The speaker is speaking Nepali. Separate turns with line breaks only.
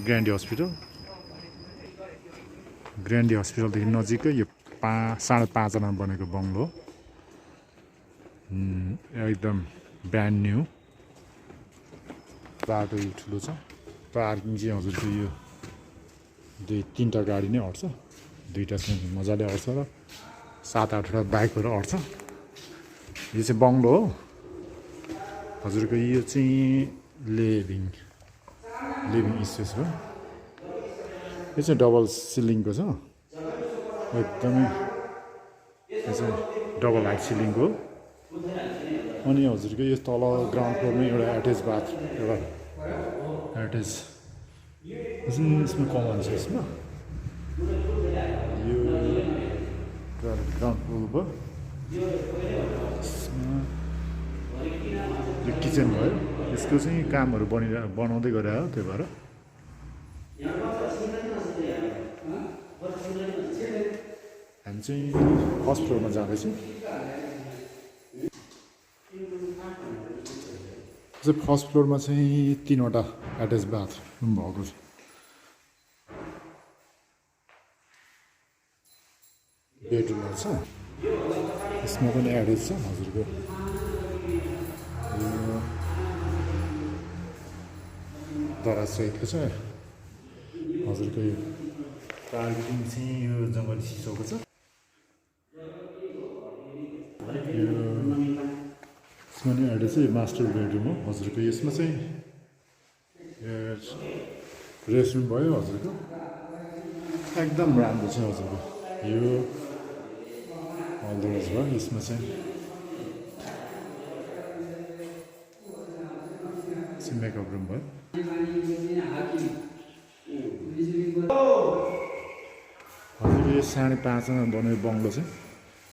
ग्रान्डी हस्पिटलदेखि नजिकै यो 5.5 आना बनेको बङ्गलो एकदम ब्रान्ड न्यू बाटो यो ठुलो छ पार्किङ चाहिँ हजुरको यो 2-3टा गाडी नै अट्छ 2टा चाहिँ मजाले अट्छ र 7-8वटा बाइकहरू अट्छ यो चाहिँ बङ्गलो हो हजुरको यो चाहिँ लिभिङ स्पेस हो यो चाहिँ डबल सिलिङको छ एकदमै यो चाहिँ डबल हाइट सिलिङको अनि हजुरको यो तल ग्राउन्ड फ्लोरमा एउटा एट्याच बाथ एउटा एट्याच यसमा कमन छ यसमा यो ग्राउन्ड फ्लोर भयो यो किचन भयो यसको चाहिँ कामहरू बनाउँदै गइरहेको त्यही भएर हामी चाहिँ फर्स्ट फ्लोरमा जाँदैछौँ फर्स्ट फ्लोरमा चाहिँ 3वटा एट्याच बाथरुम भएको छ बेडरुमहरू छ यसमा पनि एट्याच छ हजुरको दराज सहितको छ हजुरको यो पार्किङ चाहिँ यो जङ्गली सिसोको छ यसमा नि एट्याच चाहिँ मास्टर बेडरुम हो हजुरको यसमा चाहिँ रेस्टरुम भयो हजुरको एकदम राम्रो छ हजुरको यो अलदोज भयो यसमा चाहिँ मेकअप रुम भयो हजुर यो 5.5 आना बनेको बङ्गलो चाहिँ